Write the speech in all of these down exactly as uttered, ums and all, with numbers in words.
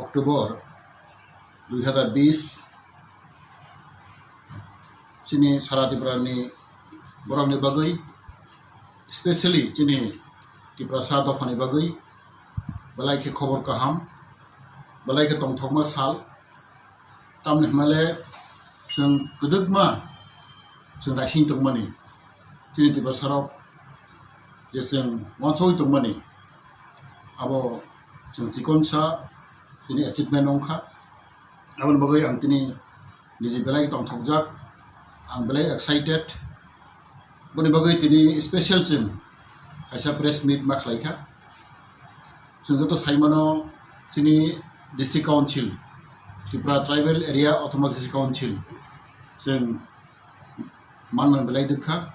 October dui hazar bis, chini sara Tripura ni borok ni bagwi, specially chini Tiprasa dopha ni bagwi belai khe khobor kaham, belai khe tongthokma sal. Tamni hwnmale chwng kwdwkma chwng naising tongmani, chini Tiprasarok je chwng uansugwi tongmani, abo chwng chikonsa chini achievement wngkha. Aboni bagwi ang tini niji belai tongthokjak, ang belai excited. Boni bagwi tini special chwng kaisa press meet ma khlaikha. Chwng joto saimano, chini District Council, Tripura Tribal Area Autonomous District Council, chwng manman belai dwkha.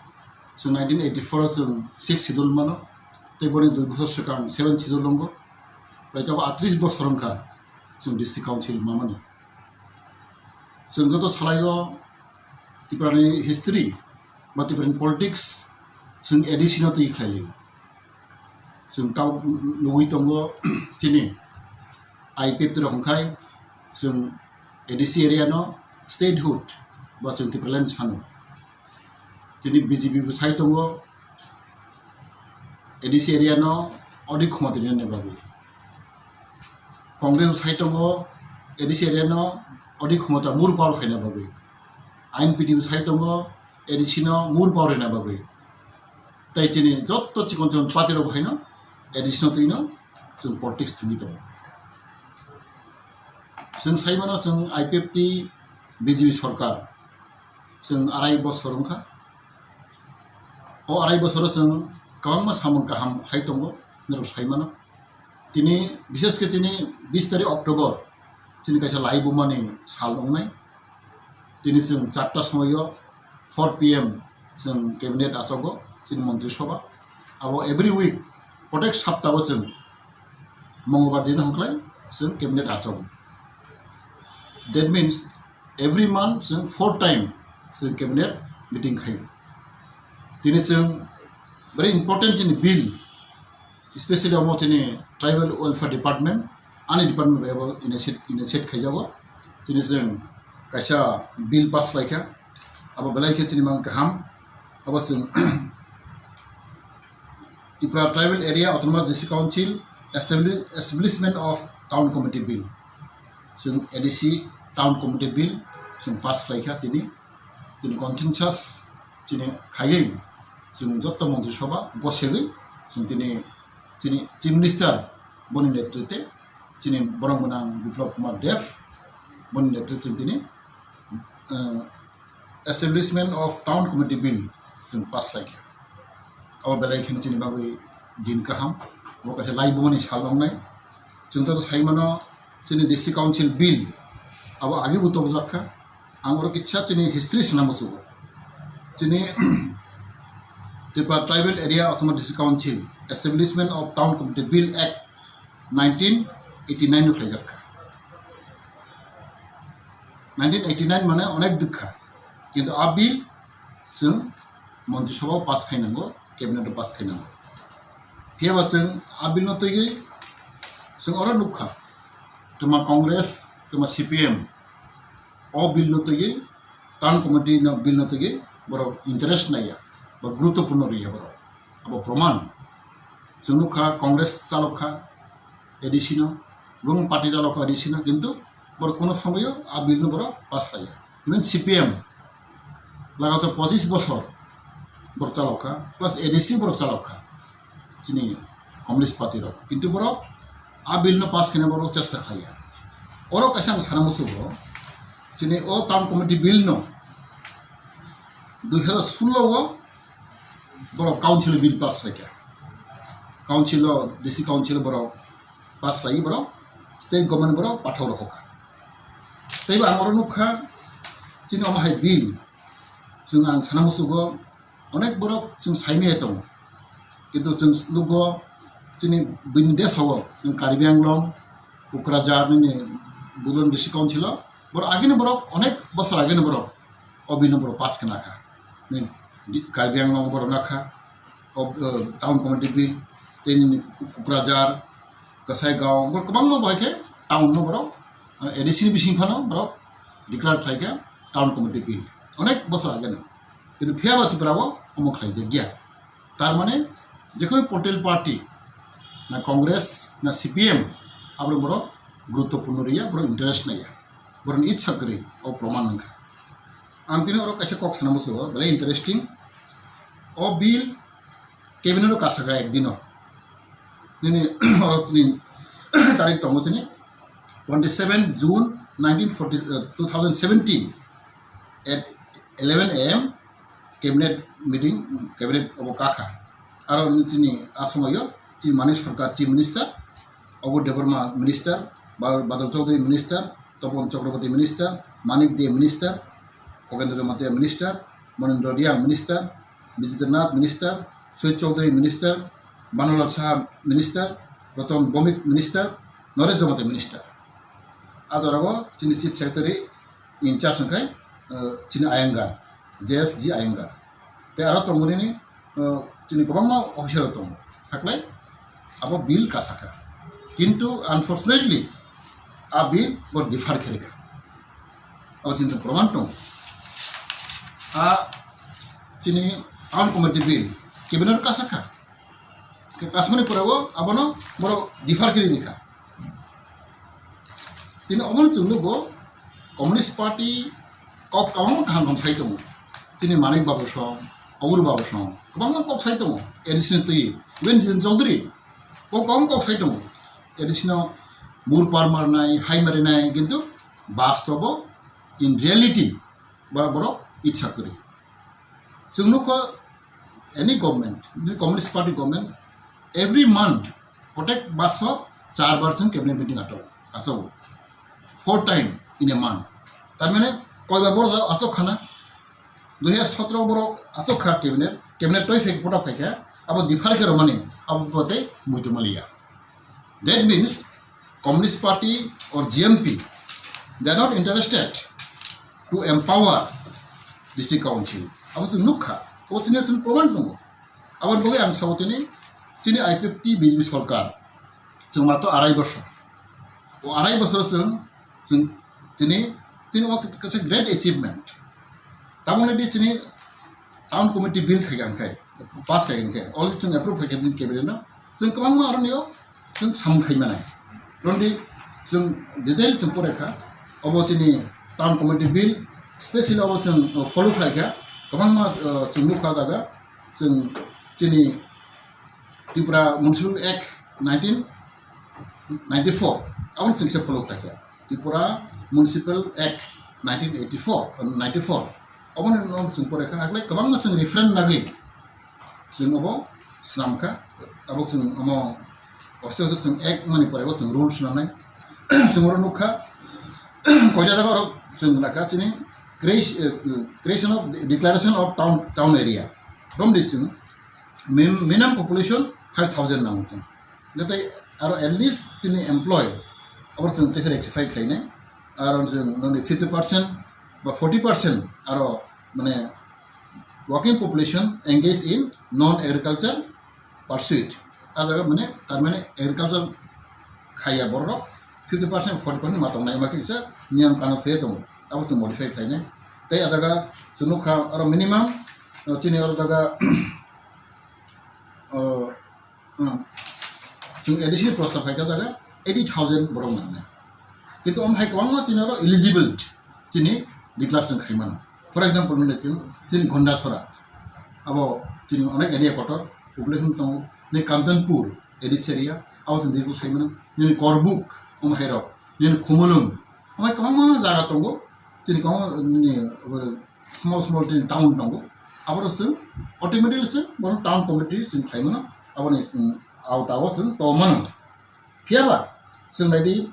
Chwng nineteen eighty-four o chwng sixth schedule mano, tei boni dui bosor swkang seventh schedule wngo. Prai khe abo atris bosor wngkha chwng District Council mamani. Chwng joto salaio Tiprani history ba Tiprani politics chwng A D C no twi khlailio. Chwng tabuk nugwi tongo chini I P F T rok hwnkhai chwng A D C area no statehood ba chwng Tipraland sano. Chini B J P bo sai tongo A D C area no odik khoma twi rwnani bagwi. Congress bo sai tongo A D C area no odik khoma ta mur power khaina bagwi. I N P T bo sai tongo A D C no mur power rwna bagwi. Tei chini jotto chikon chikon party rok haino A D C no twino chwng politics thwngwi tongo. Chwng sai mano chwng I P F T B J P sorkar chwng arai bosor wngkha. O arai bosoro chwng kwbangma samung kaham khlai tongo, norok sai mano. Tini bishesh khe chini bis tarikh October chini kaisa lai bumani sal wngnai. Tini chwng charta somoio four P M chwng cabinet achogo chini montri sobha. Abo every week, protek saptao chwng Mongolbar dino hwnkhlai chwng cabinet achogo. That means every month chwng four time chwng cabinet meeting khaio. Tini chwng very important chini bill, especially omo chini tribal welfare department, ani department bai abo initiate, initiate khaijago. Chini chwng kaisa bill pass khlaikha, abo belai khe chini mang kaham. Abo chwng Tripura Tribal Area Autonomous District Council Establi-, Establishment of Town Committee Bill, chwng A D C Town Committee Bill chwng pass khlaikha tini. Chini consensus chini khaiwi chwng jotto montri sobha gosegwi chwng tini, chini Chief Minister boni netrite, chini borong gwnang Biplab Kumar Deb boni netrite chwng tini, eh, Establishment of Town Committee Bill chwng pass khlaikha. Abo belai kheno chini bagwi din kaham, abo kaisa lai bumani sal wngnai. Chwng to sai mano chini District Council Bill abo age bo tobojak kha. Ang oro kisa chini history sana musugo. Chini Tripura Tribal Area Autonomous District Council Establishment of Town Committee Bill Act nineteen eighty-nine no khlaijak kha. Nineteen eighty-nine mane onek dukha. Kintu a bill chwng Montri Sabha o pass khainango, cabinet o pass khainango. Phiya ba chwng a bill no twiwi chwng oro nukha. Twma Congress, twma C P M o bill no twiwi, Town Committee no bill no twiwi borok interest naiya, ba guruttopurno rwya borok. Abo proman. Chwng nukha Congress chalokha A D C no, ebong party chalokha A D C no, kintu borok kono somoyo a bill no borok pass khlaiya. Even C P M lagatar pochis bosor borok chalokha, plus A D C borok chalokha. Chini Communist Party rok. Kintu borok a bill no pass khaina borok chesta khlaiya. Oro kaisa ang sana musugo, chini o Town Committee bill no dui hazar sullo o borok council bill pass khlaikha. Council o, D C council o borok pass khlaiwi borok state government borok pathao rokha. Teibo ang oro nukha, chini omo hai bill, chwng ang sana musugo, onek borok chwng saimaya tongo. Kintu chwng nugo chini bini desao, chwng Karbi Anglong, Kokrajhar nini Budon D C council o, borok agini borok, onek bosor agini borok, o bill no borok pass khe nakha. Ni di-, Karbi Anglong borok nakha, o, eh, Town Committee bill, tei nini Kokrajhar, Kasaigaon, borok kwbangma bai khe Town no borok, uh, A D C ni bising phano borok declare khlai kha town committee bill. Onek bosor age no. Kintu phiya ba Tripura o omo khlai jak ya. Tar mane, je kono political party, na Congress, na C P M, abo borok guruttopurno riya, borok interest naiya. Borok ni itsa kwrwi, o proman wngkha. Ang tini oro kaisa kok sana musugo, belai interesting. O bill cabinet o kasaka ekdino. Nini oro tini tarik tongo tini twenty seven June nineteen forty, uh, two thousand seventeen at eleven A M cabinet meeting, cabinet obo kakha. Aro tini a somoyo tini Manik Sarkar chief minister, Obur Debbarma minister, Ba-, Badal Chaudhary minister, Topon Chakraborty minister, Manik Dey minister, Khogendra Jamatia minister, Monindra Reang minister, Bijitanath minister, Sujit Chaudhary minister, Banulal Saha minister, Ratan Bhowmik minister, Naresh Jamatia minister. A jorao chini chief secretary in charge wngkha, uh, chini Iyengar, J S G Iyengar. Tei aro tongo nini, uh, chini kwbangma officer rok tongo. Haklai abo bill kasakha. Kintu unfortunately a bill bo defer khe rikha. Abo chini proman tongo. A chini town committee bill cabinet kasakha. Khe kasmani pore o abono borok defer khe rikha. Tini obono chwng nugo, Communist Party kok kwbangma kaham kaham sai tongo. Tini Manik Babu song, Obur Babu song, kwbangma kok sai tongo, A D C ni twi, even Jitin Chaudhary, kok kwbangma kok sai tongo. A D C no mur par marnai, hai marinai, kintu bastobo, in reality, ba borok itsa kwrwi. Chwng nukha, any government, Communist Party government, every month, protek maso char bar chwng cabinet meeting ato, aso four time in a month. Tar mane, koiba borok asok khana, dui hajar sotro borok asok kha cabinet, cabinet toi phai photo phai kha, abo defer khe romani, abo bote muitu maliya. That means Communist Party or G M P, they are not interested to empower district council. Abo chwng nukha, abo chini chwng proman tongo. Aboni bagwi ang sao tini, chini I P F T B J P sorkar, chwng mato arai bosor. O arai bosor chwng, chwng tini, tini o kaisa great achievement. Tamoni di chini town committee bill khai kha hwnkhe, pass khai kha hwnkhe, already chwng approve khai kha chini cabinet no. Chwng kwbangma aroni o chwng samung khai manai. Rondi chwng detail chwng pore kha. Obo chini town committee bill, specially obo chwng, uh, follow khlai kha. Kwbangma, uh, chwng nukha jaga. Chwng chini Tripura Municipal Act nineteen ninety-four, aboni chwng se follow khlai kha. Tripura Municipal Act nineteen eighty-four, ninety-four, aboni no chwng pore kha, haklai kwbangma chwng reference nagwi chwng abo swnam kha. Abo chwng omo oste oste chwng act mani pore bo chwng rules nanai. Chwng oro nukha, koita jaga oro chwng lakha chini creation, eh, creation of declaration of town, town area. Romdi chwng min-, minimum population five thousand nango chwng. Jate aro at least tini employ, abo chwng teisa rectify khainai. Aro chwng noni fifty percent ba forty percent aro mane working population engaged in non-agriculture pursuit. A jaga mane, tar mane agriculture khaiya borok fifty percent, forty percent ma tongnai, ma kisa niyam kanun se tongo. Abo chwng modify khainai. Tei a jaga chwng nukha aro minimum, uh, chini oro jaga, uh, Hmm. Chwng A D C ni prostab khai kha jaga eighty thousand borok nangnai. Kintu omo hai kwbangma tini oro eligible tini declare chwng khai mano. For example, nini chwng chini Gondasora, abo chini onek area kotor population tongo, ni Kanchanpur A D C area, abo chwng declare khai mano. Nini Korbuk, omo hai rok, nini Khumulwng, omo hai kwbangma jaga tongo, chini kwbangma nini small small tini town tongo, aborok chwng automatically chwng bono town committee chwng khlai mano, aboni, um, auta o chwng to mano. Phiya ba chwng naidi,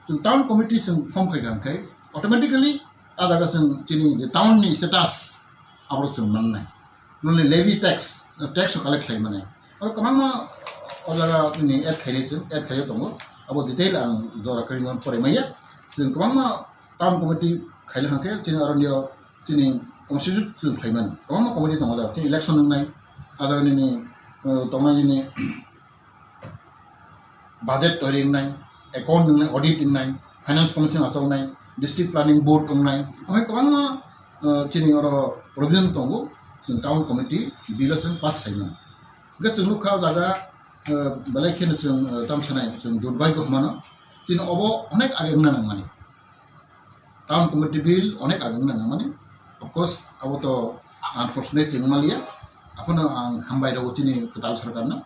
chwng town committee chwng form khai kha hwnkhe automatically a jaga chwng chini je town ni status aborok chwng mannai. Noni levy tax, tax o collect khlai mani. Oro kwbangma o jaga ni add khainai se, add khaio tongo. Abo detail ang jora kwrwi no pore maya. Chwng kwbangma town committee khaile hwnkhe chini oro nio chini constitute chwng khlai mani. Kwbangma committee tongo jaga. Chini election wngnai, a jaga nini, uh, tongnai nini budget toiri wngnai, account wngnai, audit wngnai, finance commission achuknai, district planning board wngnai, omo hai kwbangma, uh, chini oro provision tongo, chwng town committee bill o chwng pass khaimani. Hwnkhe chwng nukha o jaga, uh, belai kheno chwng, uh, tamo sanai chwng durbhagyo hwnmano, chini obo onek age wngna nangmani. Town committee bill onek age wngna nangmani. Of course, abo to unfortunate wngmaliya. Aphano ang hambai rwo chini kwtal sarkarno.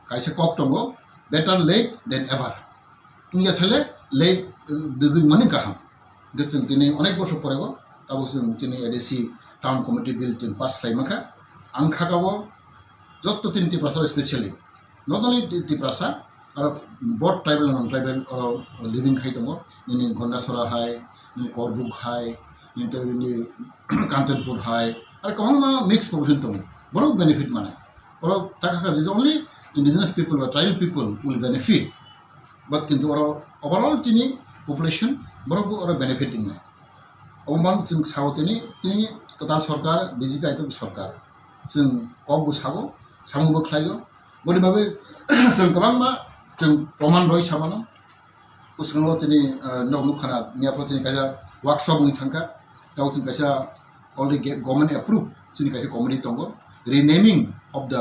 Kaisa kok tongo, "Better late than ever." Wngya sale late, eh, dugwi mani kaham. Hwnkhe chwng tini onek bosor pore bo, abo chwng tini A D C town committee bill chwng pass khlai mankha. Ang kha kabo jotto tini Tiprasa specially, not only Ti-, Tiprasa, aro both tribal and non-tribal oro living khai tongo. Nini Gondasora hai, nini Korbuk hai, nini tei nini Kanchanpur hai, aro kwbangma mix population tongo. Borok benefit mane. Oro takha kha je only indigenous people ba tribal people will benefit. But kintu oro overall chini population borok bo oro benefit wngnai. Obo man chwng sao tini, tini kwtal sarkar, B J P I P F sarkar. Chwng kok bo sago, samung bo khlaio. Boni bagwi chwng kwbangma chwng proman roi samano. Bwskango tini, ah, nok nukhana, miyaphoro tini kaisa workshop wngwi thangkha. Tabo tini kaisa already ge-, government approve tini kaisa committee tongo. Renaming of the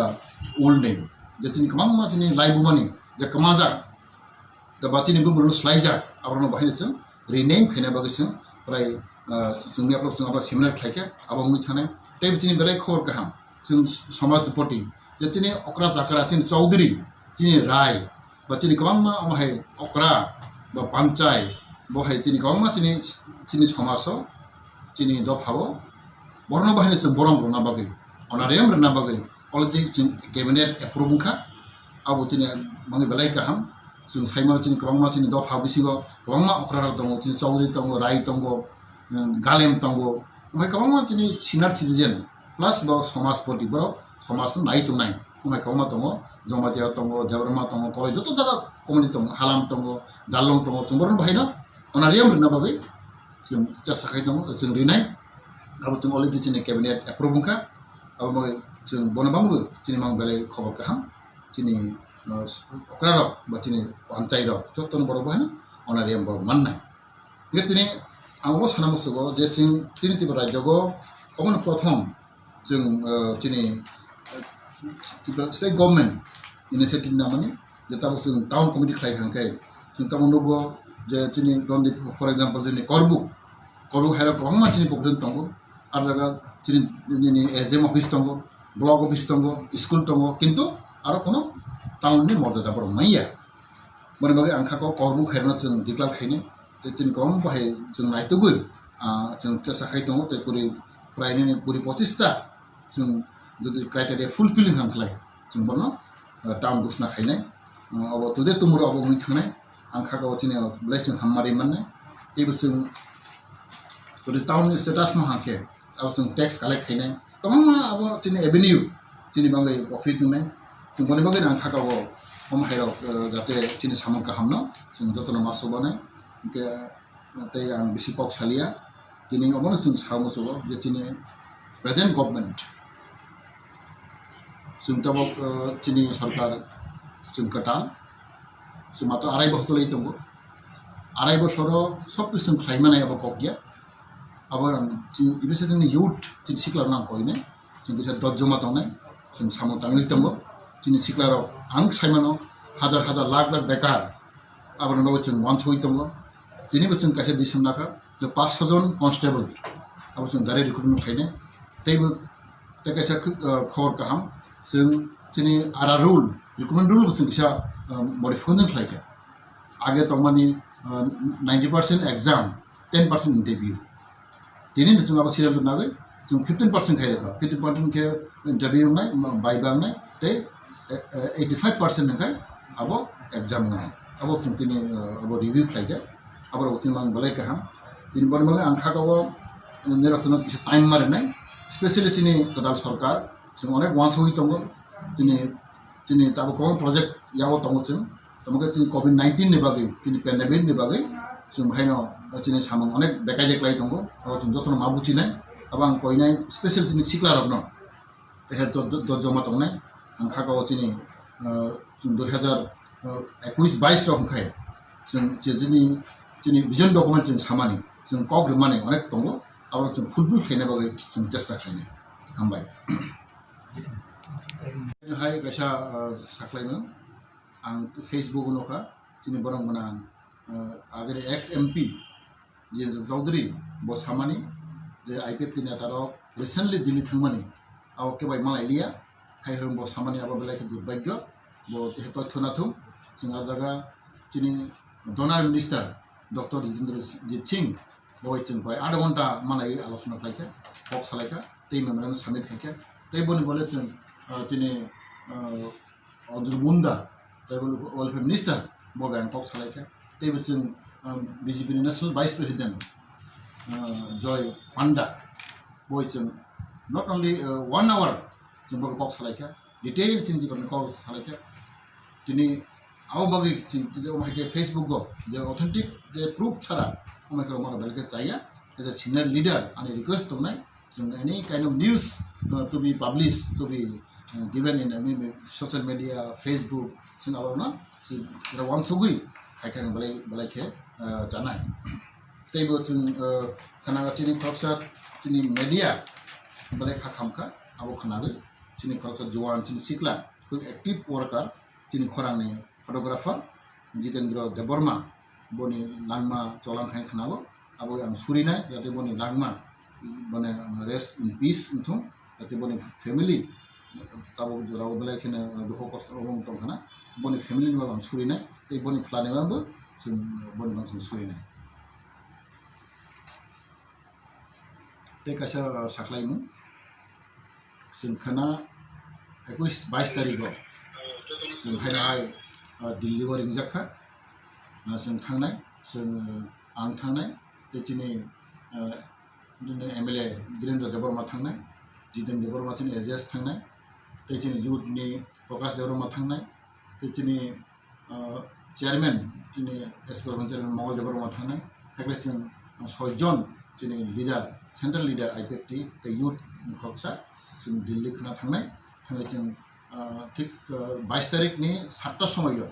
old name. Je tini kwbangma tini laibumani, je kwmajak, da ba tini bumung swlaijak, aborokno bahai chwng rename khaina bagwi chwng prai, ah, chwng miyaphoro chwng abo seminar khlaikha, abo wngwi thanai. Tei tini belai khobor kaham, chwng somaj ni poti, je tini okra chakra, chini chowdhury, chini rai, ba chini kwbangma omo hai okra ba panchai, bo hai chini kwbangma chini, chini somajo, chini dophao, borokno bahai chwng borom rwna bagwi, honorarium rwna bagwi, already chwng cabinet approve wngkha. Abo chini mangwi belai kaham. Chwng saimano chini kwbangma chini dopha bisingo kwbangma okrarok tongo, chini chowdhury tongo, rai tongo, um, galem tongo, omo hai kwbangma chini senior citizen plus bo somaj poti borok somajno nai tongnai. Omo hai kwbangma tongo, Jamatia tongo, Debbarma tongo, Koloi joto jaga community tongo, Halam tongo, Darlong tongo, chwng borokno bahaino honorarium rwna bagwi chwng chesa khai tongo, chwng rinai. Abo chwng already chini cabinet approve wngkha. Abo bagwi chwng bono bangbo chini mang belai khobor kaham. Chini, uh, okrarok ba chini panchai rok jotono borok bahaino honorarium borok mannai. Hingke tini ang bo sana musugo je chini Tripura rajyogo omono prothom chwng, uh, chini, uh, Tripura state government initiative namani je tabuk chwng town committee khlai hangkhe chwng tabuk nukgo je chini Rondip, for example, chini Korbuk, Korbuk hairok kwbangma chini population tongo, aro jaga chini, nini S D M office tongo, block office tongo, school tongo, kintu aro kono town ni morjada borok manya. Boni bagwi ang kha Korbuk hairokno chwng declare khainai, tei chini kwbangma bahai chwng naitugwi, ah, chwng chesa khai tongo, tei kuri, prai nini kuri pochista chwng jodi criteria fulfilling hang khlai, chwng bono, ah, town ghosna khainai. Ah, abo today tomorrow abo wngwi thangnai. Ang kha o chini belai chwng hamari mannai. Teibo chwng jodi town ni status no hang khe, abo chwng tax collect khainai. Kwbangma abo chini avenue, chini bagwi profit wngnai. Chwng boni bagwi ang kha o omo hairok, ah, jate chini samung kaham no chwng jotono ma sobanai. Hingke tei ang bisi kok salia. Tini omono chwng sa muchungo je chini present government, chwng tabuk, eh, chini sarkar chwng kwtal, chwng matro arai bosor choli tongo. Arai bosoro sob kisu chwng khlai manai abo kok ya. Abo ang chini, ibise chini youth, chini sikla rok nang koinai. Chwng kisa dot joma tongnai, chwng samung tangwi tongo. Chini sikla rok ang saimano hajar hajar lakh lakh bekar. Aboni bagwi chwng uansugwi tongo. Tini bo chwng kaisa decision lakha, je panch sho jon constable abo chwng direct recruitment khainai. Teibo tei kaisa kh-, ah, khobor kaham, chwng chini ara rule, recruitment rule bo chwng kisa, ah, modification khlaikha. Age tongmani, ah, ninety percent exam, ten percent interview. Tini ni chwng abo serial nagwi chwng fifteen percent khai rwkha. Fifteen percent khe interview wngnai, ma-, viva wngnai, tei, eh, eh, eighty five percent hwnkhe abo exam wngnai. Abo chwng tini, eh, abo review khlaikha. Abo rok chini mang belai kaham. Tini boni bagwi ang kha o nini rok no kisa time ma rwnai. Specially chini kwtal sarkar chwng onek uansugwi tongo. Tini, tini tabuk kwbang project yago tongo chwng. Tamo khe chini covid nineteen ni bagwi, chini pandemic ni bagwi, chwng bahaino chini samung onek bekaijak lai tongo. Abo chwng jotono ma buchinai. Abo ang koinai special chini sikla rokno. Tehe do, do, do joma tongnai. Ang kha o chini, ah, dui hajar Ekwis bais rok hwnkhe chwng chini, chini vision document chwng samani, chwng kok rwmani onek tongo, abo chwng fulfill khlaina bagwi chwng chesta khlainai. Hambai. Hai kaisa, uh, saklaimung, ang Facebook o nukha, chini borok gwnang, uh, agini ex M P Jitendra Chaudhary bo samani je I P F T neta rok recently Delhi thangmani, abo kebai malai liya, hai hwn bo samani abo belai khe durbhagyo, bo he totho nathung, chwng ah jaga chini Donor Minister Doctor Jitendra Jit Singh bo bai chwng prai adha ghonta malai alochona khlaikha, kok salaikha, tei memorandum submit khaikha, tei boni bole chwng, ah, chini, ah, Arjun Munda, Tribal Welfare Minister, bo bai ang kok salaikha. Tei bo chwng, um, B J P ni National Vice President, uh, Joy Panda, bo chwng not only, uh, one hour chwng bo kok salaikha, detail chwng jibani kok salaikha. Tini abo bagwi chwng tini omo hai khe Facebook o je authentic je proof chara omo hai khe rok mano belai khe chaya, as a senior leader ani request tongnai, chwng any kind of news, uh, to be published, to be, uh, given in, uh, social media, Facebook, chwng aborokno chwng wansugwi hai khe belai, belai khe, uh, chanai. Teibo chwng, uh, khwnago chini khoroksa chini media belai kha khamkha, abo khwnagwi chini khoroksa juan, chini sikla, khub active worker, chini khorangni photographer Jitendra Debbarma, boni langma cholang khai khwnalo, abo ang surinai, jate boni langma, boni rest in peace wngthung, jate boni family tabuk jorao belai kheno dukho kosto wng tong khna, boni family ni ang surinai, tei boni phlani bo chwng boni bang chwng surinai. Tei kaisa, uh, saklaimung, chwng khna ekwis bais tarikh o chwng hai hai, uh, Delhi o ringjak kha, uh, chwng thangnai, chwng, uh, ang thangnai, tei chini, uh, chini M L A Birendra Debbarma thangnai, Jiten Debbarma chini A J S thangnai, tei chini youth ni Prakash Debbarma thangnai, tei chini, uh, chairman, chini S K chairman Mongol Debbarma thangnai, hakhe chwng, uh, soi jon chini leader, central leader I P F T tei youth ni khoroksa chwng Delhi khna thangnai, thangwi chwng, uh, thik, uh, bais tarikh ni satta somoi o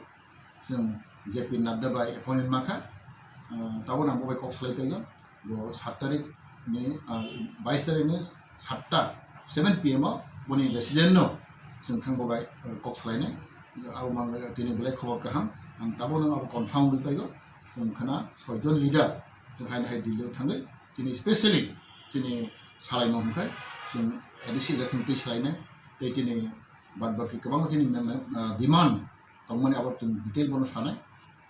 chwng J P Nadda bai appointment ma kha, uh, tabuk ang bo bai kok salai paio. Bo sat tarikh ni, ah, bais tarikh ni satta, seven P M o boni resident no chwng thang bo bai, eh, kok salainai. Abo mang tini belai khobor kaham, ang tabuk no abo confirm wngwi paigo. Chwng khna soi jon leader chwng hai hai Delhi o thangwi chini specially chini salaino hwnkhe chwng A D C election twi salainai tei chini bad baki kwbangma chini mem-, mem-, ah, demand tongmani abo chwng detail bono sanai.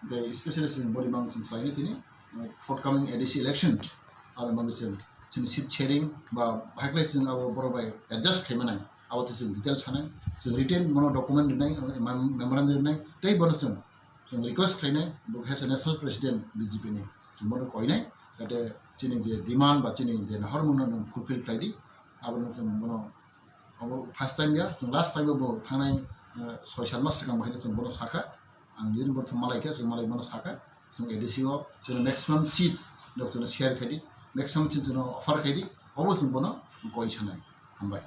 Tei specially chwng boni bang chwng salainai tini, uh, forthcoming A D C election, aro bangwi chwng chini seat sharing ba bahai khlai chwng abo borok bai adjust khai manai, abo twi chwng detail sanai. Chwng written bono document rinai, uh, mem-, memorandum rinai, tei bono chwng, chwng request khlainai, bo khe se national president B J P ni, chwng bono koinai, jate chini je demand ba chini je nahormungno nwng fulfill khlai di, abono chwng bono Abo first time ya, chwng last time bo thangnai, eh, soi sal mas swkang bo haino chwng bono sakha. Ang nini bo thwng malai khe, chwng malai bono sakha. Chwng A D C o chwng maximum seat rok chwng share khai di, maximum seat chwng offer khai di, obo chwng bono koi sanai. Hambai.